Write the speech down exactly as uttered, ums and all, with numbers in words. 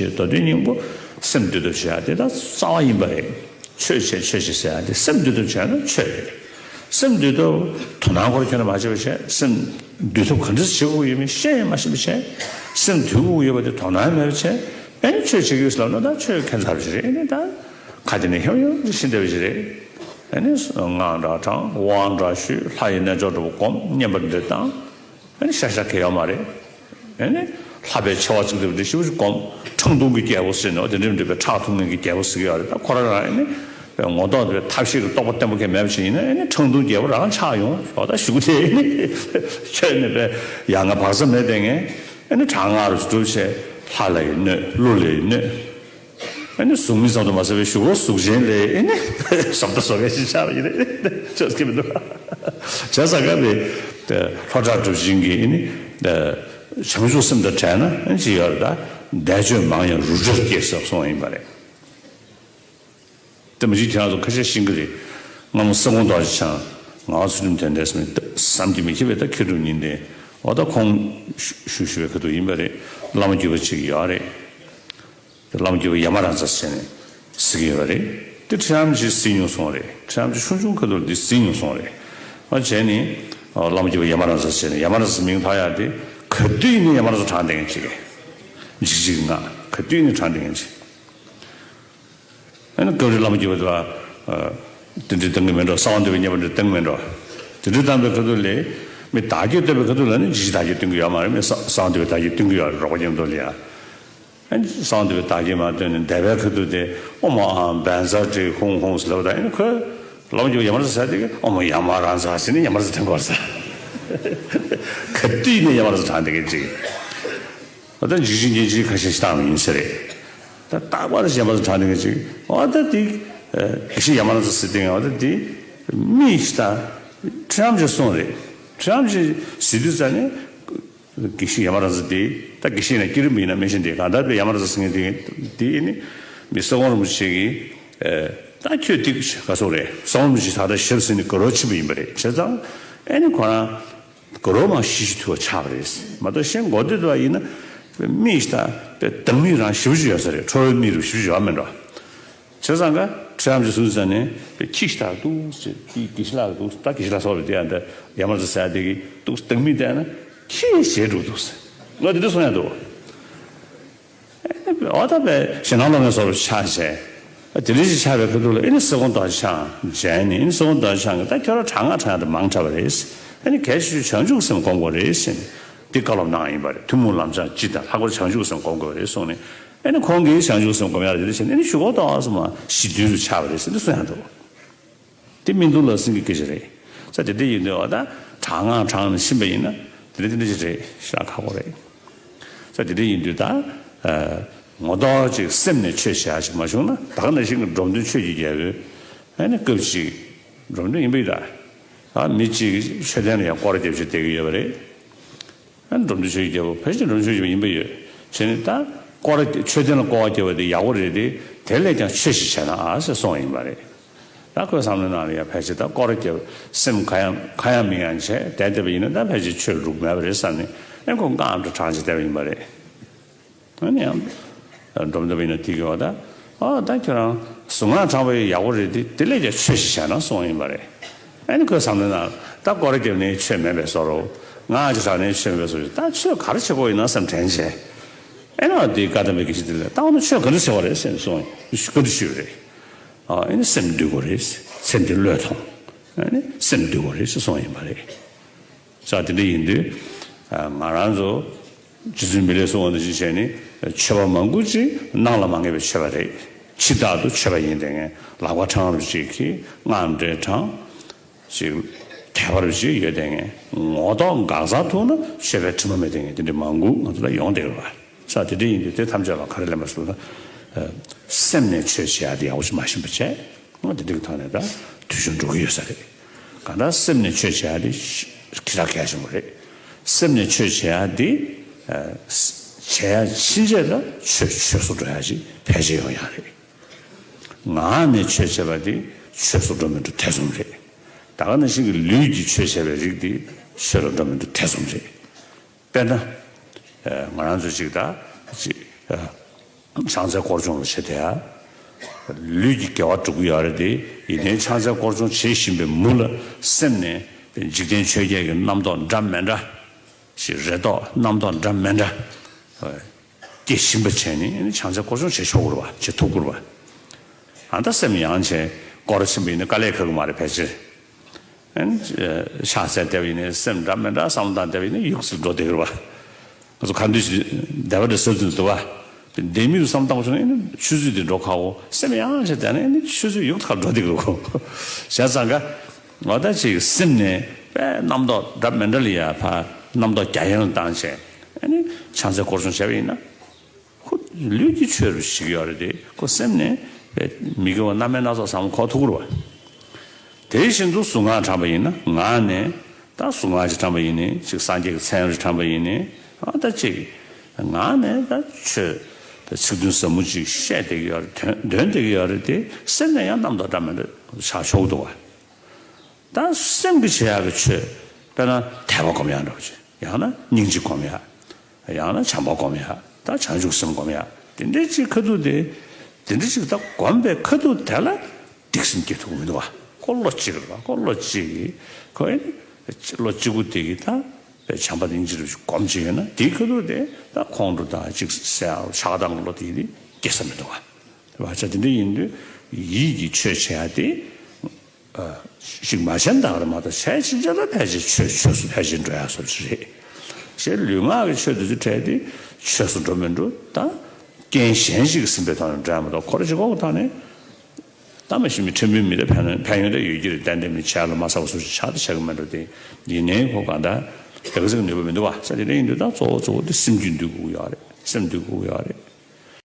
ཞེས་མདོ་དོན་སྙིང་པོ་སེམས་འདུལ་ཐབས་བྱེད་ཡ་དེ་ད་རྩ་བ་ཡིན་པ་རེད། ཆོས་བྱེད་ཆོས་བྱེད་ཟེར་ཡ་དེ་སེམས་འདུལ་ཐབས་བྱས་ན་ཆོས་རེད། སེམས་འདུལ་ཐབས་དོ་སྣང་སྐོར་ཁྱོན་ནས་མ་བྱས་པ་བྱས་སེམས་འདུལ་ཐབས་ག་འདྲ་བྱེད་དགོས་ཡོད་མེད་ཤེས་ཡང་མ་ཤེས་པ་བྱས་སེམས་འདུལ་དགོས་ཡོད་པ་དེ་དོ་སྣང་མེད་པ་བྱས་ཨ་ནི་ཆོས་བྱེད་ཀྱི་ཡོད་ཟེར་ལབ་ན་ད་ཆོས་ཁྱད་མཚར་བ་ཞིག་རེད། ཨ་ནི་ད་ཁ་དེ་ནས་ཧེའུ་ཧེའུ་ཅིག་ཤི་འདེབས་པ་ཞིག་རེད། ཨ་ནི་སྔགས་འདྲ་བགྲང་དབང་འདྲ་ཞུ་ལྷ་ཡི་རྣལ་འབྱོར་འདྲ་པོ་སྒོམ་བསྙེན་པར་འདོད་དང་། ཨ་ནི་ཤ་ཤ་གེ་ཡོད་མ་རེད། ཨ་ནི་ལྷ་པའི་ཆེ་བ་གཅིག་འདེབས་འདི་ཞིབ་ཞིབ་སྒོམ། ཁྲང་ཏུང་གི་རྒྱལ་པོ་ཟེར་ནས་དེ་འདྲ་འདྲ་པའི་ཁྲག་འཐུང་མཁན་གྱི་རྒྱལ་པོ་ཟེར་གྱི་ཡོད་རེད། ད་ཁོ་རང་རང་ཨ་ནི་ངོ་ཐོག་དེ་ཐབས་ཤེས་ཀྱི་རྟོགས་པ་བརྟན་པོ་གང་མེད་པ་ཞིག་ཡིན་ན་ཨ་ནི་ཁྲང་ཏུང་རྒྱལ་པོ་རང་ཆགས་ཡོང་ཞོག་ད་ཞུ་གི་དེ་ཨ་ནི་ཁྱོད་ནི་པའི་ཡ་ང་བག་ཚ་མེད་དེ་ངས་ཨ་ནི་དྲག་སྔགས་རུ་སྒྲུབ་བྱས་ལྷ་ལ་ཡི་གནོད་ཀླུ་ལ་ཡི་གནོད། ཨ་ནི་གཟུགས་མེད་ཙམ་དུ་མ་ཟད་པའི་གཞུག་གུ་གཟུགས་ཅན་ལས་ཨ་ནི་ཞབས་ཏོག་བཟོ་མཁན་ཞིག་ཆགས་པ་ཡིན་ན་ཆོག་གི་མི་འདུག་བྱས་ཙང་ཀ་བའི་ལྷོ་བྲག་གྲུབ་ཆེན་གྱི་ཨ་ནི་བྱང་ཆུབ་སེམས་དང་བྲལ་ན་ཨ་ནི་ཅི་ཡོད་རེད་ད། བཟླས་བརྗོད་མང་ཡང་རུ་སྒྲ་སྐྱེ་ཟེར་གསུངས་པ་ཡིན་པ་རེད། དེ་མ་གཞི་ཁྱེད་རང་ཚོ་ཁ་ཤས་ཤེས་ཀྱི་རེད། སྔ་མོ་ས་ཁོང་རྡོ་རྗེ་འཆང་ངག་དབང་ཚུལ་ཁྲིམས་དོན་ལྡན་ཟེར་མི་བསམ་གྱིས་མི་ཁྱབ་པའི་ད་མཁས་གྲུབ་གཉིས་ལྡན་འོ་ད་ཁོང་ཞུ་ཞུ་བའི་ཁ་ཐུག་ཡིན་པ་རེད། བླ་མ་བརྒྱུད་པ་ཅིག་ཡོད་རེད། བླ་མ་བརྒྱུད་པ་ཡ་མ་ར་ཛ་ཟེར་ནས་ཟེར་གྱི་ཡོད་པ་རེད། དེ་ཁྲི་རམ་ཅིག་གཟིགས་མྱོང་སོང་རེད། ཁྲི་རམ་ཅིག་ཆུང་ཆུང་ཁ་ཐུག་འདི་གཟིགས་མྱོང་སོང་རེད། ཨ་བྱས་ནས་བླ་མ་བརྒྱུད་པ་ཡ་མ་ར་ཛ་ཟེར་ནས་ཡ་མ་ར་ཛ་མིང་ཐོགས་ཡག་དེ་ག་དུས་ཡིན་ནའི་ཡ་མ་ར་ཛ་བགྲངས་བསྡད་མཁན་ཅིག་རེད། འཇིགས་བྱེད་ཀྱི་སྔགས་ག་དུས་ཡིན་ནའི་བགྲངས་བསྡད་མཁན་ཅིག་ཨ་ནི་སྐབས་རེ་བླ་མ་བརྒྱུད་པ་དེ་ལ་དེ་འདྲའི་བཏང་གི་མེད་འགྲོ། གསང་བ་འདུས་པའི་བསྙེན་པ་འདྲ་བཏང་གི་མེད་འགྲོ། དེ་འདྲའི་བཏང་པའི་ཁ་ཐུག་ལས་མི་བདག་རྐྱེན་བཏོན་པའི་ཁ་ཐུག་ལ་ནི་འཇིགས་བྱེད་བདག་རྐྱེན་བཏོན་གི་ཡོད་མ་རེད། མི་གསང་བ་འདུས་པའི་བདག་རྐྱེན་བཏོན་གི་ཡོད་རེད། རོགས་པ་མཉམ་དུ་ལ་ཡ། ཨ་ནི་གསང་བ་འདུས་པའི་བདག་རྐྱེན་མ་བཏོན་ནས་འདས་པའི་ཁ་ཐུག་དེ་ཨོ་མ་ཨ་བན་ཛ་ཏྲི་ཧུང་ཧུང་ཟེར་ལབ་པ་དང་ཨ་ནི་ཁོས་བླ་མ་བརྒྱུད་པ་ཡ་མ་ར་ཛ་ཟེར་དེ་གི་ཨོ་མ་ཡ་མ་ར་ཛ་ཟེར་ནས་ཡ་མ་ར་ཛ་བགྲངས་དགོས་ཟེར། ག་དུས་ནས་ཡ་མ་ར་ཛ་བགྲངས་བསྡད་མཁན་ཅིག་འོ་ད་འཇིགས་བྱེད་ཉེར་གཅིག་ཁ་ཤས་ཤིག་བཏང་བ་ཡིན་ས་རེད། ད་རྟག་པར་ཡ་མ་ར་ཛ་བགྲངས་བསྡད་མཁན་ཅིག་འོ་ད་དེ་དགེ་བཤེས་ཡ་མ་ར་ཛ་ཟེར་དེ་འོ་ད་དེ་མི་ཞིག་ད་ཁྲི་རམ་ཅིག་གསུངས་རེད། ཁྲི་རམ་ཅིག་ཟེར་དུས་ཙ་ནས་དགེ་བཤེས་ཡ་མ་ར་ཛ་དེ་ད་དགེ་བཤེས་ན་སྐྱེས་རབས་མི་ཡིན་ན་མི་ཤེས་དེ་གང་ལྟར་དེ་ཡ་མ་ར་ཛ་ཟེར་མཁན་དེ་དེ་ནི་མི་ས་དགོན་རིན་པོ་ཆེ་གིས་ད་ཁྱོད་དེ་ག་སོགས་རེད། ས་དགོན་རིན་པོ་ཆེ་ད་ལྟ་ཞབས་ཟིན་ནས་དགའ་རབ་ཕྱིན་པ་ཡིན་པ་རེད། བྱས་ཙང་ཨ་ནི་ཁོ་རང་། དགའ་རབ་མ་ཤི་ཤི་ཐུབ་པ་ཆགས་པ་རེད། མ་གཏོགས་གཞན་མགོ་བདེ་དུ་ཡིན་ན་མི་ཞིག་ད་དཔེ་སྡང་མིག་རང་ཞེ་པོ་ཅིག་ཡོད་ས་རེད། ཁྲོ་བོའི་མིག་རུ་ཞེ་པོ་ཅིག་ཡོད་མེད་འགྲོ། བྱས་ཙང་ཀ་ཁྲི་རམ་ཅིག་གསུངས་ཙ་ནས་དཔེ་ཁྱི་ཞིག་ད་འདུག་ཟེར་དེ་དགེ་བཤེས་ལགས་འདུག་ད་དགེ་བཤེས་ལགས་སོགས་རེད་དེ་ཡང་ད་ཡ་མ་ར་ཛ་ཟེར་དེ་གི་འདུག་སྡང་མིག་བལྟས་ན་ཁྱི་ཞེ་འགྲོ་འདུག་ཟེར་ང་དེ་འདྲ་གསུང་ཡ་འདུག་འོ་ད་པའི་ཞེ་སྡང་སློང་མཁན་བཟོ་འདྲ་ཆགས་བྱས། དེ་འདྲ་ཞིག་ཆགས་པའི་ཁ་ཐུག་ལ་ཨེ་ནི་སེ་གོང་དང་ཆང་བྱས་ནས་ཨེ་ནི་སེ་གོང་དང་ཆང་གིས་ད་ཁྱོད་རང་དྲག་སྔགས་བགྲང་ཡག་དེ་མང་དྲགས་པ་རེད། ཨེ་ནི་གལ་ཆེ་ཤོས་བྱང་ཆུབ་སེམས་སྒོམ་དགོས་རེད་ཟེར་ནས་འདི་བཀའ་སློབ་གནང་ཡིན་པ་རེད། ཐུན་མོང་ལམ་སྦྱངས་སྤྱི་དང་ལྷག་པར་བྱང་ཆུབ་སེམས་སྒོམ་དགོས་རེད་གསུངས་ནས་ཨེ་ནི་ཁོང་གིས་བྱང་ཆུབ་སེམས་སྒོམ་ཡག་དེ་འདྲ་བྱས་ནས་ཨེ་ནི་ཞུ་གོ་ཏོག་ཙམ་མ་ཞི་དུལ་དུ་ཆགས་པ་རེད་ཟེར་ནས་གསུང་ཡག་འདུག་དེ་སྨིན་དུ་ལ་སེང་གེ་སྐད་ཆ་རེད། ས་དེ་འདྲ་ཡིན་དུས་འོ་ད་དྲག་སྔགས་བགྲངས་ནས་ཕྱིན་པ་ཡིན་ན་དེ་འདྲ་དེ་འདྲ་ཞིག་རེད་ཤག་ཁག་པོ་རེད། ས་དེ་འདྲ་ཡིན་དུས་ད་ངོ་ཐོག་ཅིག་སེམས་ནས་ཆོས་བྱེད་ཡག་ཅིག་མ་བྱུང་ན་ད་ག་ནང་བཞིན་གྱི་འབྲོམ་སྟོན་ཆོས་ཀྱི་རྒྱལ་པོས་ཨ་ནི་སྐབས་ཅིག་འབྲོམ་སྟོན་ཡིན་པ་ཡིན་ད་ཨ་མི་གཅིག་གིས་མཆོད་རྟེན་ལ་ཡང་སྐོར་ར་རྒྱབ་བྱས་བསྡད་ཀྱི་ཡོད་པ་རེད། ཨ་ནི་འབྲོམ་སྟོན་ཆོས་ཀྱི་རྒྱལ་པོ་ཕལ་ཆེར་འབྲོམ་སྟོན་ཆོས་ཀྱི་རྒྱལ་པོ་ཡིན་པ་ཡོད་བྱས་ནས་ད་སྐོར་ར་མཆོད་རྟེན་ལ་སྐོར་བ་རྒྱབ་པ་དེ་ཡག་པོ་རེད་དེ་དེ་ལས་ཀྱང་ཆོས་ཤིག་བྱས་ན་ཨ་ཟེར་གསུངས་པ་ཡིན་པ་རེད། ད་ཁོའི་བསམ་བློའི་ནང་ལ་ཡང་ཕལ་ཆེར་ད་སྐོར་ར་རྒྱབ་སེམས་གང་ཡང་གང་ཡང་མི་ཡང་བྱས་བསྡད་བསྡད་པ་ཡིན་ན་ད་ཕལ་ཆེར་ཆོས་འགྲུབ་མེད་པ་རེད་བསམ་ནས་ཨེ་ཁོ་དངངས་སྐྲག་བགྲངས་བྱས་བསྡད་པ་ཡིན་པ་རེད། ཨ་ནི་ཡང་འབྲོམ་སྟོན་པ་ཡིན་ན་དེ་གི་འོ་ད་ཨ་ད་ཁྱོད་རང་གཟུངས་སྔགས་བགྲངས་པ་ཡག་པོ་རེད་དེ་དེ་ལས་ཀྱང་ཆོས་ཤིག་བྱས་ན་གསུངས་ཡིན་པ་རེད། ཨ་ནི་ཁོའི་བསམ་བློའི་ནང་ད་སྐོར་ར་རྒྱབ་ནས་ཆོས་མེད་པའི་བཟོ་འདྲ་སྔགས་ཅིག་བགྲངས་ནས་ཆོས་མེད་པའི་བཟོ་འདྲ་ད་ཆོས་ག་རེ་བྱེད་དགོས་ཡིན་ན་བསམ་དྲན་བྱས། ཨེ་ནི་འོ་དེ་བཀའ་གདམས་པའི་དགེ་བཤེས་དེ་ལ་ད་འོ་ན་ཆོས་ག་འདྲ་བྱེད་དགོས་རེད་ཟེར་ནས་གསུངས་ཡིན་བཀའ་འདྲི་ཞུས་པ་རེད། ཨ་ཨེ་ནི་སེམས་འདུལ་དགོས་རེད། སེམས་དེ་བློས་ཐོངས། ཨེ་ནི་སེམས་འདུལ་དགོས་རེད་ཟེར་གསུངས་ཡིན་པ་རེད། ས་དེ་འདྲ་ཡིན་དུས་ང་རང་ཚོ་རྗེ་བཙུན་མི་ལས་གསུངས་པ་ནང་བཞིན་བྱས་ནས་མཆོད་པ་མང་པོ་ཅིག་སྣང་ལ་མ་ངེས་པའི་མཆོད་པ་རེད། ཕྱི་རྟག་ཏུ་མཆོད་པ་ཡིན་དེ་ངས་ལག་པ་ཕྲེང་རུ་ཅིག་གིས་སྔགས་འདྲེ་ཕྲེང་ཅིག་དད་པ་རུ་ཅིག་ཡོད་དེ་ངས་ངོ་ཐོག་འགག་ཚར་ཐུག་ན་མཆོད་པའི་དྲི་མ་མེད་དེ་ངས་དེ་འདྲ་མང་པོ་ང་ཚོ་ལ་ཡོང་བསྡད་ཡོད་པ། ས་དེ་འདྲ་ཡིན་དུས་དེ་ཐམས་ཅད་ལ་ག་རེ་ལབ་པ་ཟེར་ན་སེམས་ནས་ཆོས་བྱེད་ཡག་དེ་ཡག་པོ་ཅིག་མ་ཤེས་པ་བྱས། འོ་དེ་འདྲ་གི་ཐོག་ནས་ད་དུས་ཆུང་འགྲོ་གི་ཡོད་ས་རེད། གང་ལྟར་སེམས་ནས་ཆོས་བྱེད་ཡ་དེ་ཤ་ཁྱི་ཤ་གལ་ཆེན་པོ་རེད། སེམས་ནས་ཆོས་བྱེད་ཡ་དེ་ཨ་བྱེད་ཡ་ཕྱིན་ཆད་ལ་ཆོས་ཆོས་སུ་འགྲོ་ཡ་ཞིག་ཕལ་ཆེར་ཡོང་ཡ་རེད། ངག་ནས་ཆོས་བྱེད་པ་དེ་ཆོས་སུ་འགྲོ་མི་འགྲོ་ཐེ་ཚོམ་རེད། ད་ག་ནང་བཞིན་གྱི་ལུས་ཀྱིས་ཆོས་བྱེད་པའི་རིགས་དེ་ཆོས་ལ་འགྲོ་མི་འགྲོ་ཐེ་ཚོམ་རེད། དཔེར་ན། ཨ་ང་རང་ཚོ་ཅིག་ད་ཅིག་ཨ་ ཕྱག་འཚལ་སྐོར་སྦྱོང་ལ་བྱེད་དེ་ཡ། ལུས་ཀྱི་དགེ་བ་སྒྲུབ་ཀྱི་ཡོད་རེད་དེ། ཡིན་ནའི་ཕྱག་འཚལ་སྐོར་སྦྱོང་བྱེད་བཞིན་པའི་མུ་ལ་སེམས་ནས་འཇིག་རྟེན་ཆོས་བརྒྱད་ཀྱི་རྣམ་རྟོག་འདྲ་མི་འདྲ་ཞིག་རེ་དོགས་རྣམ་རྟོག་འདྲ་མི་འདྲ་སྐྱེ་བཞིན་པ་བྱས་ནས་ཕྱག་འཚལ་སྐོར་སྦྱོང་བྱེད་ཆོག་གི་རེད་བ། བྱེད་ཐུབ་ཀྱི་རེད་བ། ཨ་ད་སེམས་ཡང་བྱས་སྐོར་ཕྱིན་པ་ཡིན་ན་དཀའ་ལས་ཁག་གི་མ་རེད་ཕལ་ཆེར། ཨན། ཕྱག་འཚལ་བསྡད་པ་ཡིན་ནའི་སེམས་འདྲ་མི་འདྲ་བསམ་བློ་བཏང་བསྡད་པ་ཡིན་ན་ཡུག་ཙམ་འགྲོ་བསྡད་ཀྱི་རེད་བ། ང་ཚོ་ག་འདྲ་ཞིག་བསྡད་པ་འདྲ་ཟེར་དུས་འདུག་བ། བདེ་མོ་བསམ་བཏང་བ་བྱུང་ན་ཨ་ནི་ཆུ་ཚོད་དེ་འགྲོ་ཁག་པོ། སེམས་ཡང་ཞིག་བསྡད་ན་ཨ་ནི་ཆུ་ཚོད་ཡུག་ཏུ་ཁ་འགྲོ་བསྡད་ཀྱི་རེད་གོ། བྱས་ཙང་ཀ་ང་ད་ཅིག་སེམས་ནས་པའི་རྣམ་རྟོག་འདྲ་མི་འདྲ་ལ་ཡ་ཕ་རྣམ་རྟོག་རྒྱ་ཡན་ལ་བཏང་བྱས་ཨ་ནི་ཕྱག་འཚལ་སྐོར་སྦྱོང་བྱས་པ་ཡིན་ན། ཁོ་ལུས་ཀྱི་ཆོས་རུ་ཞིག་ཡོད་རེད་དེ། ཁོ་སེམས་ནས་མི་དགེ་བ་རྣམ་སྨིན་སྣ་ཚོགས་བསམ་བློ་འཁོར་ཐུབ་ཀྱི་རེད་བ། དེ་བཞིན་དུ་གཟུངས་སྔགས་བགྲངས་པ་ཡིན་ན་ངག་ནས་ད་གཟུངས་སྔགས་ཅིག་བགྲངས་པ་ཡིན་ནའི་ཅིག་སངས་རྒྱས་ཀྱི་མཚན་རེ་བགྲངས་པ་ཡིན་ནའི་ཨ་ད་ཅིག་ངག་ནས་ད་ཆོས་ད་ཚིག་དོན་ཟབ་མོ་ཅིག་བཤད་བསྡད་ཀྱི་ཡོད་རེད། དོན་འདོན་བསྡད་ཀྱི་ཡོད་རེད་དེ། སེམས་ནས་ཡང་རྣམ་རྟོག་འདྲ་མི་འདྲ་ཆགས་ཆོག་འདུག་བ། ད་སེམས་ཀྱིས་བྱེད་ཡག་གི་ཆོས། དཔེར་ན་དད་པ་སྒོམ་ཡག་འདྲ་བོ་ཅིག་ཡང་ན་སྙིང་རྗེ་སྒོམ་ཡག་ཡང་ན་བྱམས་པ་སྒོམ་ཡག་ད་བྱང་ཆུབ་སེམས་སྒོམ་ཡག་དེ་འདྲའི་ཅིག་ཁ་ཐུག་དེ། དེ་འདྲ་ཅིག་ད་སྒོམ་པའི་ཁ་ཐུག་དེ་ལ་སྡིག་སེམས་སྐྱེ་ཐུབ་ཀྱི་མི་འདུག་བ། ཁོ་བློ་གཅིག་རེད་བ། ཁོ་བློ་གཅིག་གིས་ཁོ་ཨེ་ནི་བློ་གཅིག་པུ་དེ་གིས་ད་བྱམས་པ་དང་སྙིང་རྗེ་རུ་སྒོམ་བྱས་ཡོད་ན། དེའི་ཁ་ཐུག་དེ་ད་ཁོང་ཁྲོ་དང་ཅིག་སེལ་ཡག་ཆགས་སྡང་གི་བློ་དེ་ཡིན་དེ་སྐྱེ་ས་མི་འདུག་བ། བ་ཆ་དེ་འདྲ་ཡིན་དུས་ཡིད་ཀྱི་ཆོས་བྱེད་ཡག་དེ། ཞིག་མ་བྱས་ན་ད་ག་རེ་མ་གཏོགས་བྱས་ཕྱིན་ཆད་ལ་ཕལ་ཆེར་ཆོས་ཆོས་སུ་ཕལ་ཆེར་འགྲོ་ཡག་བཟོ་ཞིག་རེད། ཞེས་ལུས་ངག་གི་ཆོས་དེ་ཚོ་བྲལ་ཏེ་ཆོས་སུ་འགྲོ་མི་འགྲོ་ད་རྐྱེན་གཞན་ཞིག་གིས་ཟིན་པའི་ཐོག་ནས་འགྲོ་ཡག་མ་གཏོགས་ཁོ་རང་གཅིག་པོ་གི་ཐོག་ནས་ད་མ་གཞི་མི་ཕྲན་བུའི་མི་དེ་ཕན་ཕན་ཡོན་དེ་ཡོད་ཀྱི་རེད། ཏན་ཏན་མི་བྱས་ལ་མ་ཟ་བ་སུ་ཞིག་ཆགས་དེ་ཆགས་ཀྱི་མི་འགྲོ་དེ། ཡིན་ནའི་ཁོ་གང་ལྟར་དེ་ག་ཟིག་ནུས་པ་མི་འདུག་བ། ས་དེ་འདྲ་ཡིན་དུས་ད་གཙོ་བོ་གཙོ་བོ་དེ་སེམས་རྒྱུད་འདུལ་དགོས་ཀྱི་ཡོད་རེད། སེམས་འདུལ་དགོས་ཀྱི་ཡོད་རེད།